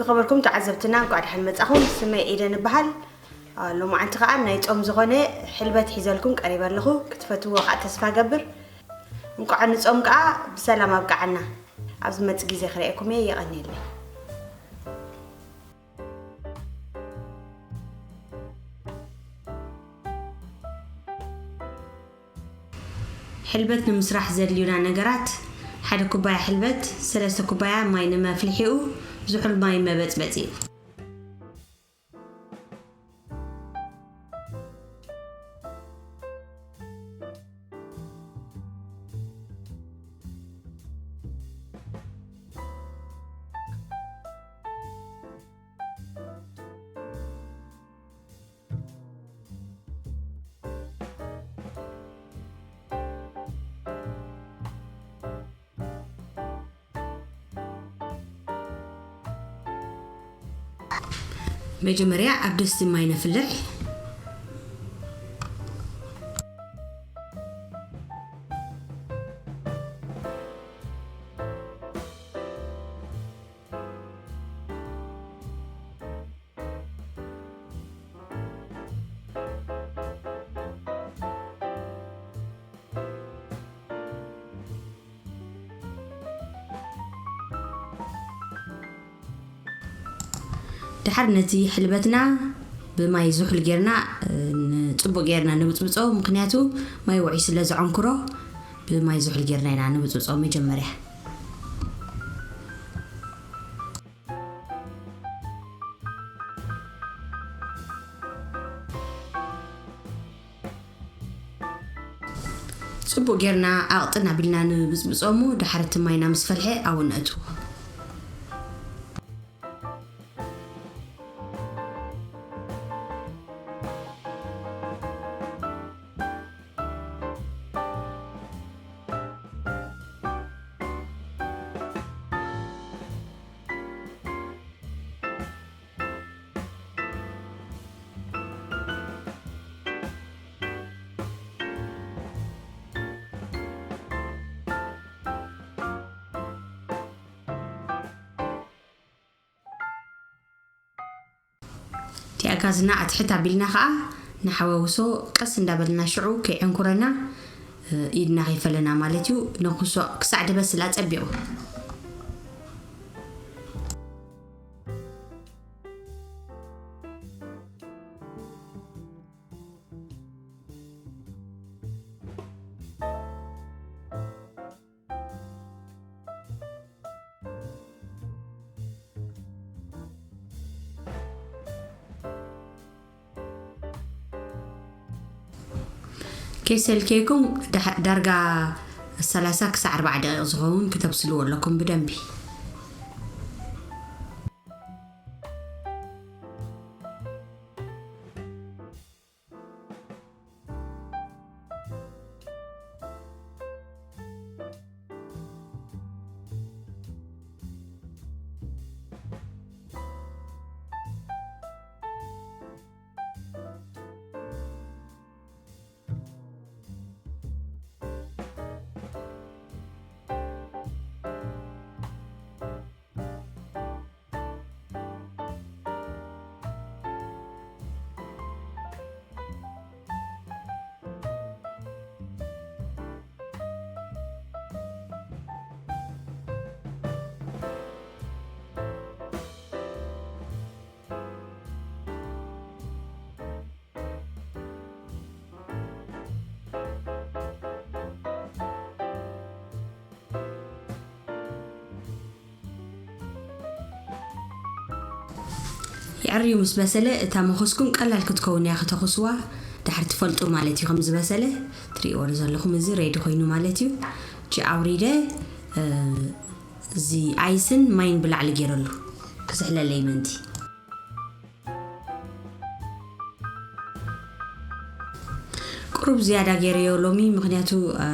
ዝኸበርኩም ተዓዘብትና፣ እንኳዕ ደሓን መጻኹም። ስመይ ኤደን እበሃል። ሎማዓንቲ ከኣ ናይ ጾም ዝኾነ ሕልበት ሒዘልኩም ቀሪበ ኣለኹ። ክትፈትዎ ከኣ ተስፋ ገብር። እንቋዕ ንጾም ከኣ ብሰላም ኣብቅዓና። ኣብ ዝመጽእ ግዜ ክርእየኩም እየ። የቐንየለይ። ሕልበት ንምስራሕ ዘድልዩና ነገራት፣ ሓደ ኩባያ ሕልበት፣ ሰለስተ ኩባያ ማይ ንመፍልሒኡ፣ ዝሑል ማይ መበጽበጺ። መጀመርያ ኣብ ድስቲ ማይ ነፍልሕ። ድሓር ነቲ ሕልበትና ብማይ ዝሑል ጌርና፣ እ፣ ንጽቡቕ ጌርና ንብጽብጾ፣ ምኽንያቱ ማይ ውዑይ ስለ ዘዐንክሮ ብማይ ዝሑል ጌርና ኢና ንብጽብጾ መጀመርያ። ጽቡቕ ጌርና ኣቕጥን ኣቢልና ንብጽብጾ እሞ፣ ድሓር እቲ ማይና ምስ ፈልሐ ኣብኡ ነእትዎ። እቲኣ ጋዝና ኣትሕት ኣቢልና ኸኣ ንሓዋውሶ ቀስ እንዳበልና ሽዑ ከይዕንኩረና፣ እ፣ ኢድና ከይፈለና ማለት እዩ። ነኩሶ ክሳዕ ድበስል ኣጸቢቑ። ከይሰልከየኩም ዳሕ-፣ ዳርጋ ሰላሳ ክሳዕ ኣርባዓ ደቂቕ ዝኸውን ክተብስልዎ ኣለኩም ብደንቢ። የዕርዩ ምስ በሰለ፣ እታ መኾስኩም ቀላል ክትከውን እያ፣ ከተኹስዋ ድሓር ትፈልጡ ማለት እዩ። ከም ዝበሰለ ትሪእዎ ዘለኹም፣ እዚ ሬዲ ኮይኑ ማለት እዩ። እቺ ኣውሪደ፣ እ፣ እዚ ኣይስን ማይን ብላዕሊ ገይረሉ ክዝሕለለይ ምእንቲ። ቁሩብ ዝያዳ ገይረዮ ሎሚ፣ ምኽንያቱ፣ እ፣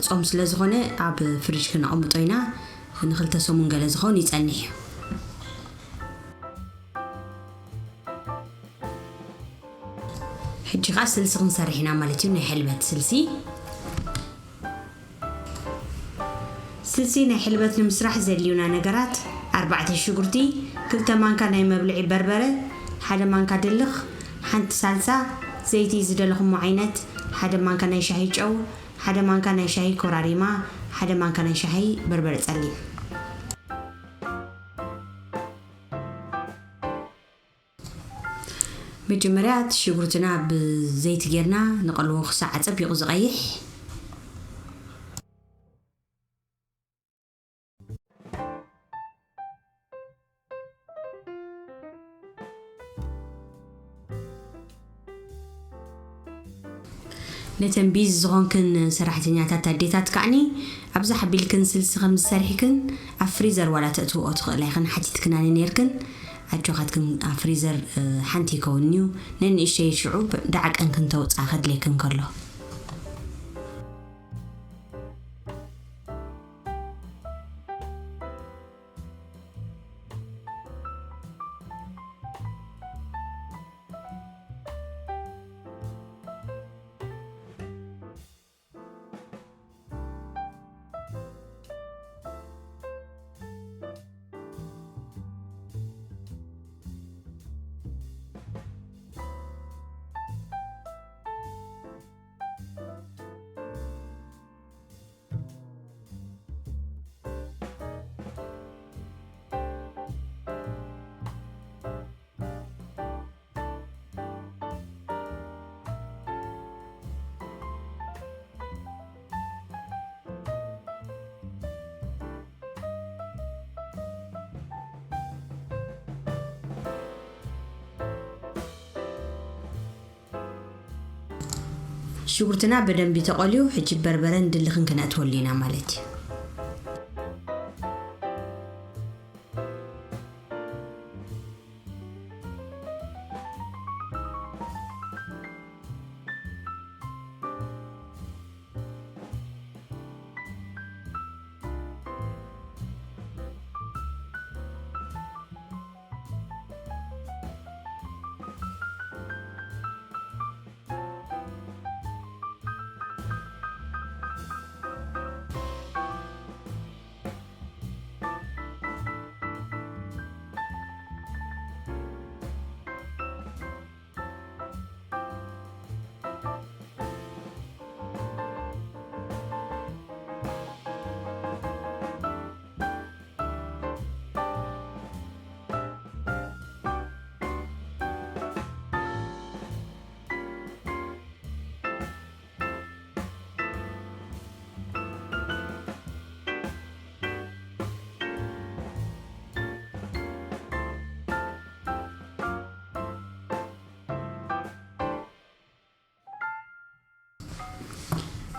ጾም ስለ ዝኾነ ኣብ ፍሪጅ ክነቐምጦ ኢና። ንኽልተ ሰሙን ገለ ዝኸውን ይጸንሕ እዩ። ሕጂ ኸኣ ስልሲ ክንሰርሕ ኢና ማለት እዩ፣ ናይ ሕልበት ስልሲ። ስልሲ ናይ ሕልበት ንምስራሕ ዘድልዩና ነገራት፣ ኣርባዕተ ሽጉርቲ፣ ክልተ ማንካ ናይ መብልዒ በርበረ፣ ሓደ ማንካ ድልኽ፣ ሓንቲ ሳልሳ፣ ዘይቲ ዝደለኹሞ ዓይነት፣ ሓደ ማንካ ናይ ሻሂ ጨው፣ ሓደ ማንካ ናይ ሻሂ ኮራሪማ፣ ሓደ ማንካ ናይ ሻሂ በርበረ ጸሊም። መጀመርያ እቲ ሽጉርትና ብዘይቲ ጌርና ንቐልዎ ክሳዕ ጸቢቑ ዝቐይሕ። ነተን ቢዚ ዝኾንክን ሰራሕተኛታት ኣዴታት ከዓኒ ኣብዛ ሓቢልክን ስልሲ ከም ዝሰርሕክን ኣብ ፍሪዘር ዋላ ተእትውኦ ትኽእላ ኢኽን ሓቲትክናኒ ነይርክን። ኣጆኻትክን ኣብ ፍሪዘር ሓንቲ ይከውን እዩ። ነንእሽተይ ሽዑ ዳዕቀን ክንተውፅኣ ከድልየክን ከሎ። ሽጉርትና በደንቢ ተቆልዩ፣ ሕጂ በርበረን ድልኽን ክነእትወሉ ኢና ማለት እዩ።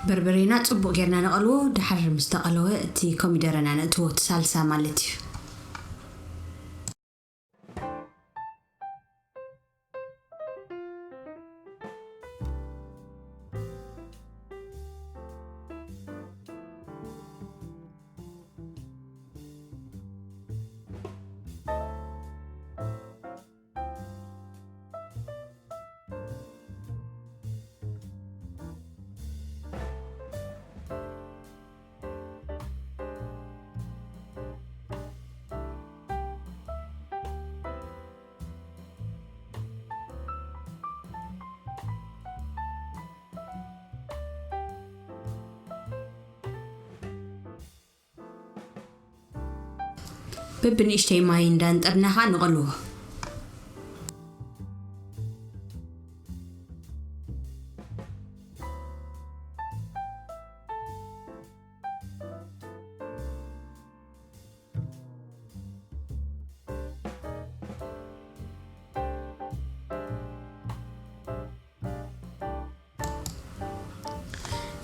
በርበሬና ጽቡቕ ጌርና ነቐልዎ፣ ድሓር ምስ ተቐለወ እቲ ኮሚደረና ነእትዎ፣ እቲ ሳልሳ ማለት እዩ። በብንእሽተይ ማይ እንዳንጠርና ኸዓ ንቐልዎ።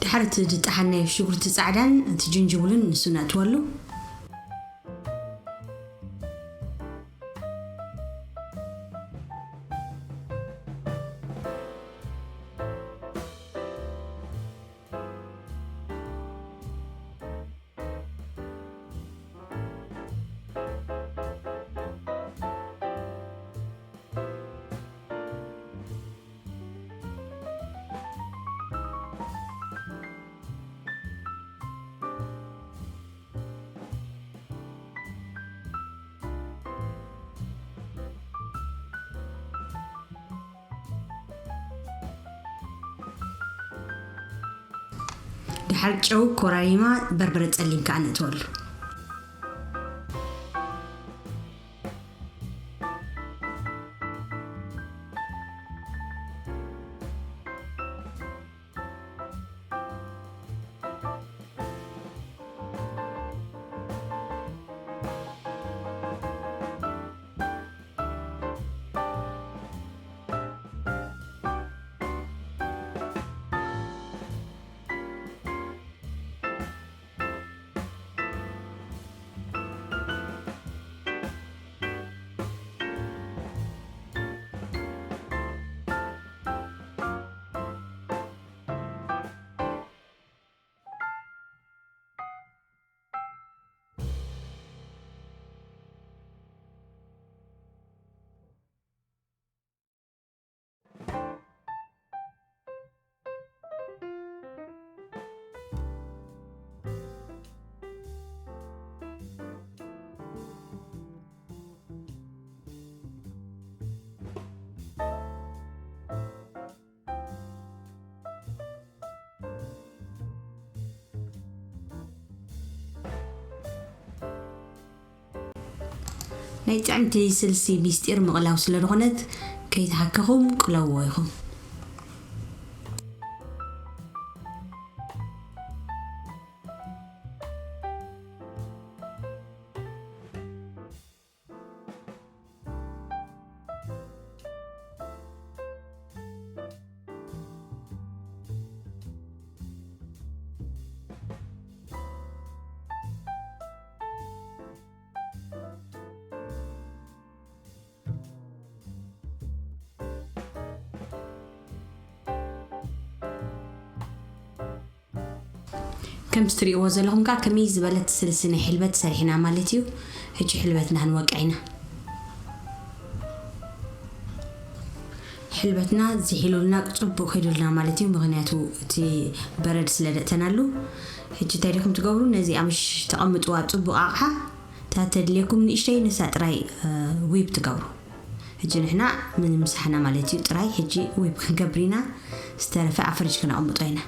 ድሓር እቲ ዝጠሓናዮ ሽጉርቲ ጻዕዳን እቲ ጅንጅብልን ንሱ ነእትወሉ። ድሓር ጨው፣ ኮራሪማ፣ በርበረ ጸሊም ከኣ ነእትወሉ። ናይ ጥዕምቲ ስልሲ ሚስጢር ምቕላው ስለ ዝኾነት፣ ከይተሃከኹም ቅለውዎ ኢኹም። ከምዚ ትርእይዎ ዘለኹም ከኣ ከመይ ዝበለት ስልሲ ናይ ሕልበት ሰሪሕና ማለት እዩ። ሕጂ ሕልበትና ክንወቅዕ ኢና። ሕልበትና ዝሒሉልና ጽቡቕ ከይዱልና ማለት እዩ። ምኽንያቱ እቲ በረድ ስለ ደእተናሉ። ሕጂ እንታይ ዲኹም ትገብሩ? ነዚኣ ምሽ ተቐምጥዋ ኣብ ጽቡቕ ኣቕሓ፣ እታ ተድልየኩም ንእሽተይ ንሳ ጥራይ፣ እ፣ ዊብ ትገብሩ። ሕጂ ንሕና ምሳሕና ማለት እዩ። ጥራይ ሕጂ ዊብ ክንገብር ኢና። ዝተረፈ ኣብ ፍሪጅ ክነቐምጦ ኢና።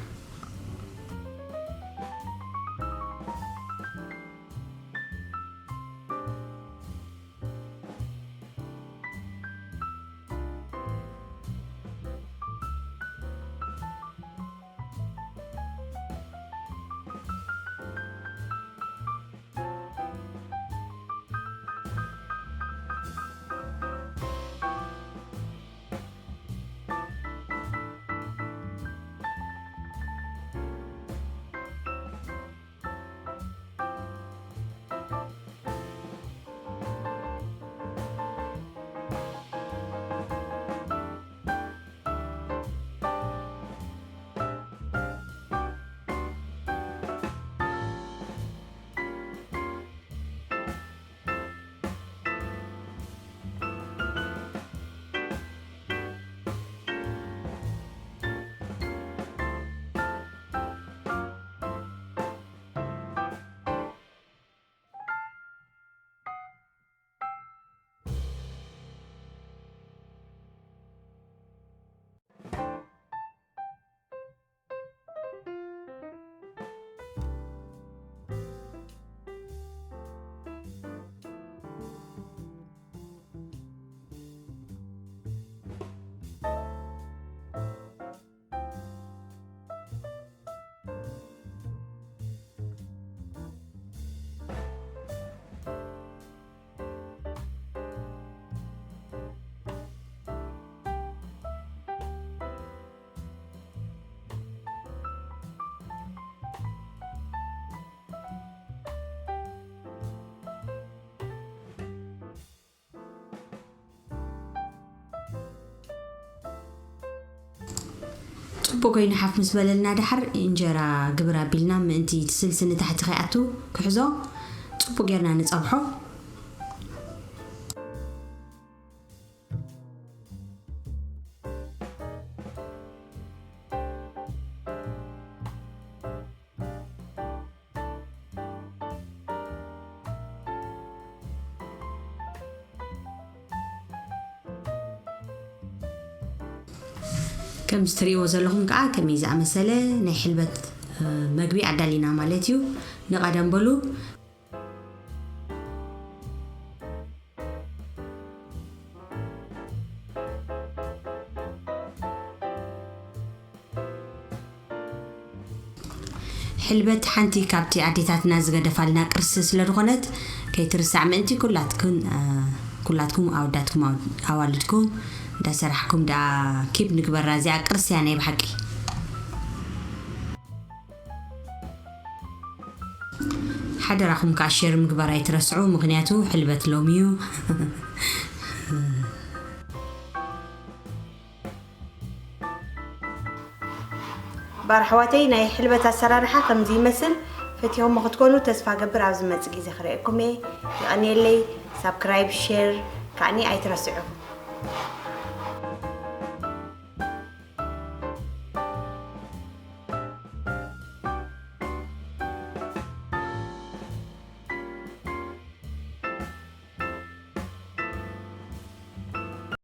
ጽቡቅ ኮይኑ ሓፍ ምስ በለልና፣ ደሓር እንጀራ ግብር ኣቢልና፣ ምእንቲ እቲ ስልሲ ንታሕቲ ከይኣቱ ክሕዞ ጽቡቅ ጌርና ንጸብሖ። ከምዚ ትርእይዎ ዘለኹም ከዓ ከመይ ዝኣመሰለ ናይ ሕልበት መግቢ ኣዳሊና ማለት እዩ። ንቐደም በሉ። ሕልበት ሓንቲ ካብቲ ኣዴታትና ዝገደፋልና ቅርሲ ስለ ዝኾነት፣ ከይትርሳዕ ምእንቲ ኩላትክን፣ እ፣ ኩላትኩም ኣወዳትኩም ኣው-፣ ኣዋልድኩም እንዳሰራሕኩም ደኣ ኪፕ ንግበራ። እዚኣ ቅርሲ እያ ናይ ብሓቂ። ሓደራኹም ከዓ ሼር ምግባር ኣይትረስዑ፣ ምኽንያቱ ሕልበት ሎሚ እዩ። ባር ኣሕዋተይ፣ ናይ ሕልበት ኣሰራርሓ ከምዚ ይመስል። ፈቲኹም ክትኮኑ ተስፋ ገብር። ኣብ ዝመጽእ ግዜ ክርእየኩም እየ። ይቐንየለይ። ሳብስክራይብ፣ ሼር ከዓኒ ኣይትረስዑ።